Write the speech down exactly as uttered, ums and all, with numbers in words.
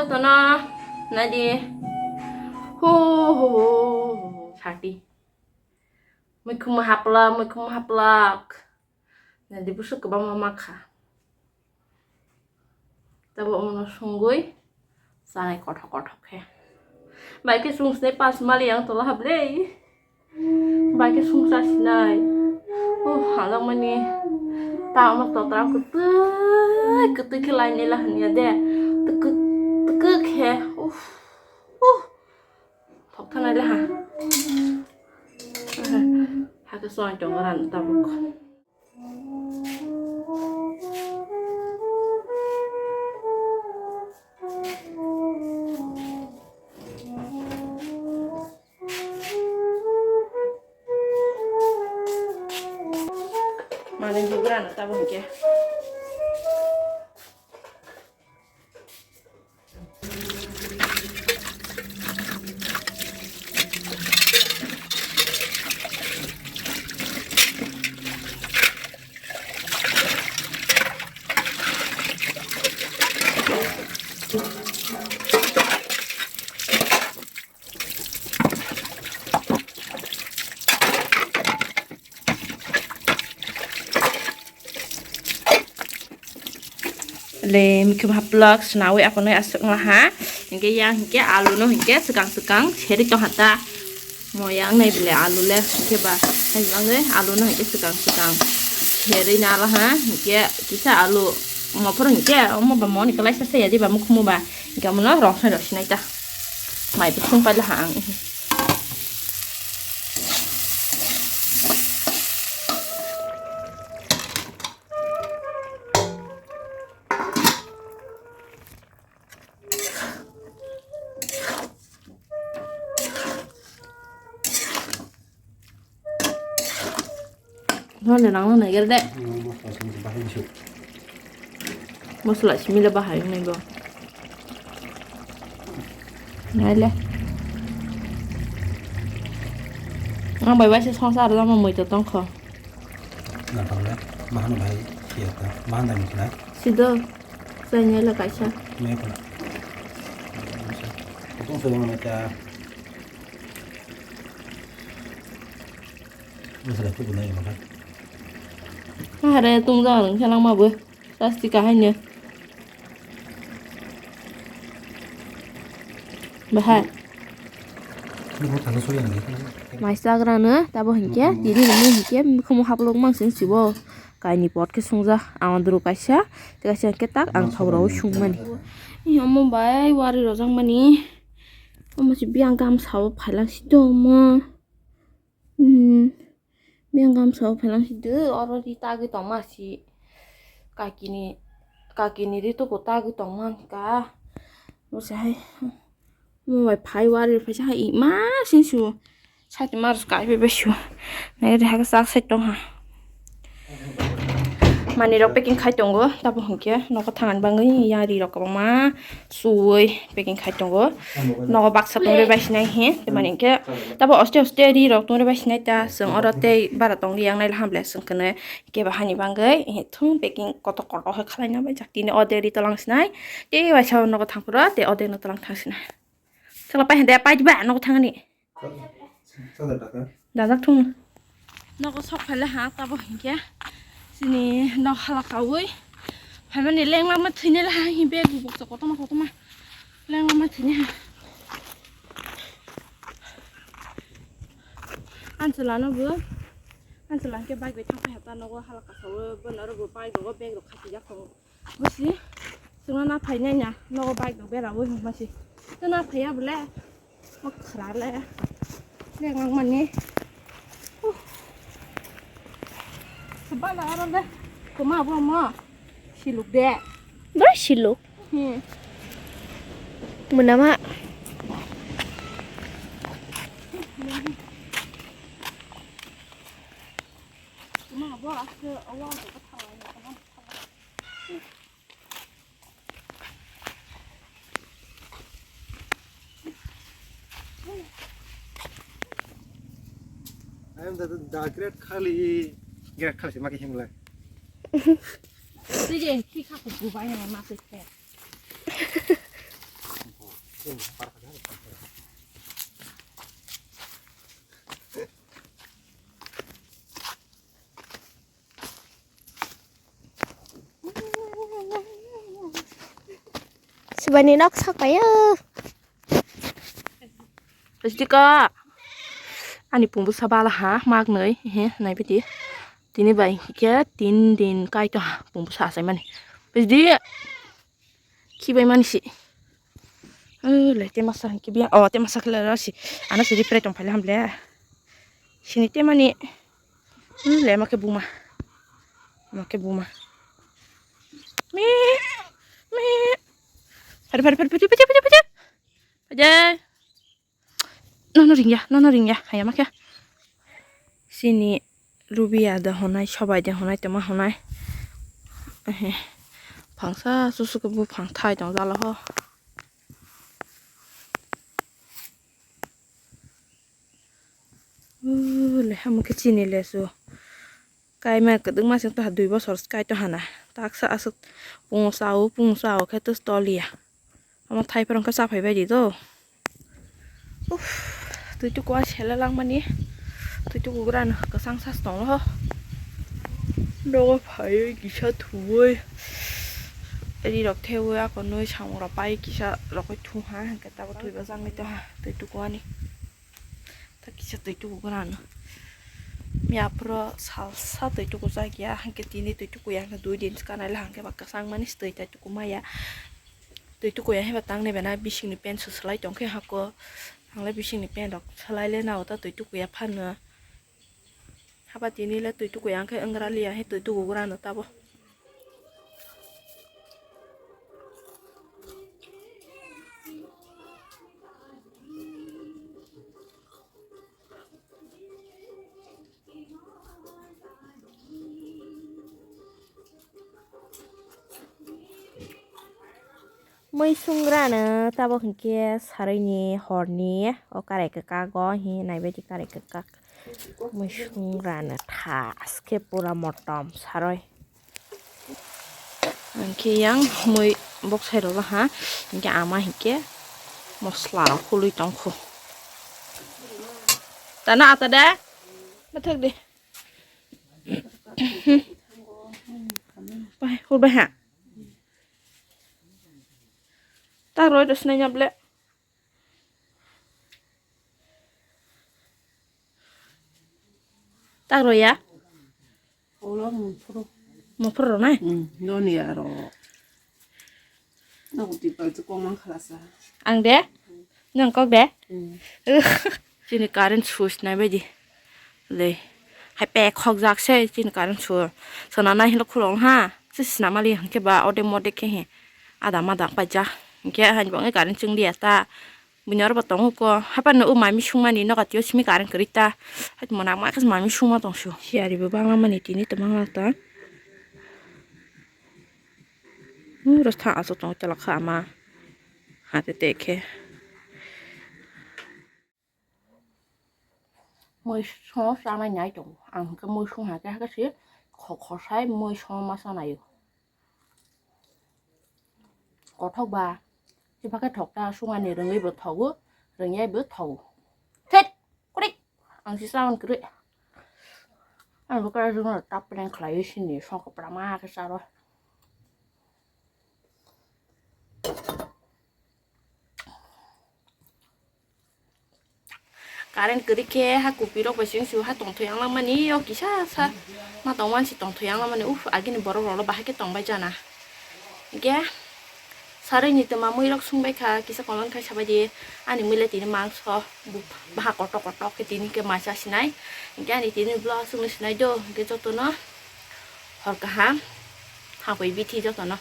Tono, nadi. Hu, hu, hu, hu, hu, sati. Mui khum hapla, mui khum haplak. Nadi busuk kwbangma makha. Tabo omono sungwi chanai kothok kothok khe. Bai khe sungsnai pas mali ang tola hablei. Bai khe sungsa sinai. Oh, halak mani. Ta omo totra kwtwi, kwtwi khe lainai la hanya de. Twkwk, twkwk khe. Uff, uff. Thok thanai le ha. Hakhe song tong ran tabuk. Mani bugra na tabuk ke. Le, mikhup haplok, sinawi aphano aswk naha. Hinkhe yang hinkhe alu no hinkhe swkang swkang seri tongha ta. Mo yang nai bile alu le hinkhe ba. Hai bangwi alu no hinkhe swkang swkang seri nala ha. Hinkhe kisa alu mo phuru hinkhe omo ba moni kwlaisa se ya diba mukhumu ba. Hinkhe omono rok sai rok sinai ta. Mai bo sung paila ha ang. Nonde nangno naiger de. Mosla simi le bahai wngnai bo. Naile. Ang bai bai se songsa aro jama moi to tongkho. Nathok le, mahano bahai siya ta, mahan dai mukna. Sido, sai naile kaisa. Naikona. Kutung soi wngna ta. Mosla kutung nai mukha. Hare tungjago nang khe langma bo. Plastic kahai no. Bahai. Mai chagra no tabo hinkhe tini ni mui hinkhe mukhumu haplok mang sing sibo. Kaini pot khe sungja ang duru kaisa, tei kaisa hinkhe tak ang thok rw sungmani. Omo bai wari rojak mani. Omo se biyang gamsa o phailak si do omo. Hmm. Biyang gamsa o phailak si do, oro ri tagwi tongma si. Kakini, kakini ri tuku tagwi tongma ka. Bo se hai, mo bai phai wari phaisa hai ima sing su. Sati mar kai bai su. Nai ri ha sak sai tong ha. Mani rok packing khai tongo, tabo hinkhe nogo thangani bagwi yang ri rok kwbangma. Suwui packing khai tongo. Nogo baksa tongwi bai sinai he, tei mani hinkhe tabo oste oste ri rok tongwi bai sinai ta, chwng oro tei bara tongli yang nai laham le chwng khe kebo hani bagwi he thung packing kotor kotor khe khlai na bai jak tini ode ri tolang sinai, tei waisa nogo thang phuru tei ode no tolang thang sinai. Chwla pai hande pai diba nogo thangani. Dajak thung. Nogo sok phaile ha, tabo hinkhe. Chini nok hala kaui. Phaimani lengma ma thwinai la ha, hi bag bukcha kotorma kotorma. Lengma ma thwinai ha. Anchwlano bo. Anchwla hinkhe bike bai thang phai ha ta nogo hala kasaui. Bono oro bo bike rogo bag rok khati jak tongo. Busi, chwngno na phainai na, nogo bike rok bera ui masi. Chwngno phaiya bole, o khwra le, le nangmani. Huh. Sabana aro le, kwma bo mo, siluk de. Ba siluk? Hmm. Mwnama. Kwma bo, aso, awa, aso, kwma. I am the, the great Khali, great Khali se ma khe himlai. Twi je, twi kha kuku bai na ma se khe. Subani nok sak payo. Pajdi ka. Ani pungbu sabala ha, magnoi, he, nai bidi. Tini bai, ke, tin din kai to ha, pungbu sa sai mani. Pajdi. Khibai mani si. Eh, le, te masa hingke biya. Oh, te masa khe le ro si. Ano si ripre tong phai le ham le. Sini te mani. Hmm, le, ma khe buma. Ma khe buma. Mi. Mi. Pare, pare, pare, pare, pare, pare, pare. Pare. Nono ringya, nono ringya. Haya ma khe. Sini rubiya de honai, sobai de honai, tema honai. Ehe. Phangsa susu khe buphang thai tong jala ho. Ule, amo khe chini lesu. Kaima kwdwkma se wngtongha, dui bosor se kaito hana. Taksa aswk pungo chao, pungo chao khe toliya. Omo thaiphor wngkha chaphai baidi do. Uff, twi tuku a sele langmani. Twi tuku gran kwchang sas tongo. Nogo phaiwi kisa thuwi. Rirok thewi akonwi samungrok pai kisa rokoi thungha, hwnkhe tabuk thwiba jangwi tongha twi tuku ani. Ta kisa twi tuku gwnang. Miya phuru salsa twi tuku jak ya, hwnkhe tini twi tuku ya, hwnkhe dui din swkang nai le hwnkhe ba kwchang mani se twi tai tuku maya. Twi tuku ya hwnba tang nai bana bisingni pant se swlai tong khe hako. Ang le bisingni pant rok swlai le nao ta twi tuku ya phano. Haba tini le twi tuku ya hwnkhe wngra liya he twi tuku gwnang no tabo. Mui sungrano tabok hinkhe saroni horni o karai kwkak o hi naibaidi karai kwkak. Mui sungrano thaske pura motom saroi. Hinkhe yang mui bok sai rwla ha, hinkhe ama hinkhe mosla rok khului tongkhu. Tana ata de? Mathak de. Pai, hurbai ha. Tak roi dos nai nyable. Tak roi ya? Ulo mufuru. Mufuru rok nai? Hmm, noni aro. Nang tipal tu kong mang khalasa. Ang de? Nang kok de? Hmm. Chini current switch nai baidi. Le. Hai pek khok jak se chini current switch. Sana nai hilo khulong ha. Se sina mali hangke ba ode mode ke he. Ada mada pa ja. Hingke han bang current chung dia ta. Buini oro bo tongo ko. Hapan no o mami sungmani nogo tio simi current kwrwi ta. Hai mo nak ma khe mami sungma tong su. Siyari bo bangla mani tini to bangla ta. Uro tha aso tong chala kha ama. Hate te khe. Mui song chanai nai tongo. Ang hwnkhe mui song hai khe hakhe se khosai mui song ma chanaio. Kothok ba, chibakhe thokta sungani rwngwi bo thogo, rwngyai bo thogo. Thit, kurik, ang si chaman kwrwi. Ang bo kara jwngo tap prank khlaiwi sini song kwprama khe charo. Current kwrwi khe ha kupi rok bai seng su ha tongthoi ang langmani o kisa sa ma tong wansi tongthoi ang langmani uf agini borok rok bahai khe tongbai jana hingke saroi ni twma mui rok sung bai kha kisa comment khai sabai di ani mui le tini mangso baha kotok kotok khe tini khe mai cha sinai hingke ani tini vlog sung sinai do hingke joto no hor kaham hapoi bithi joto no.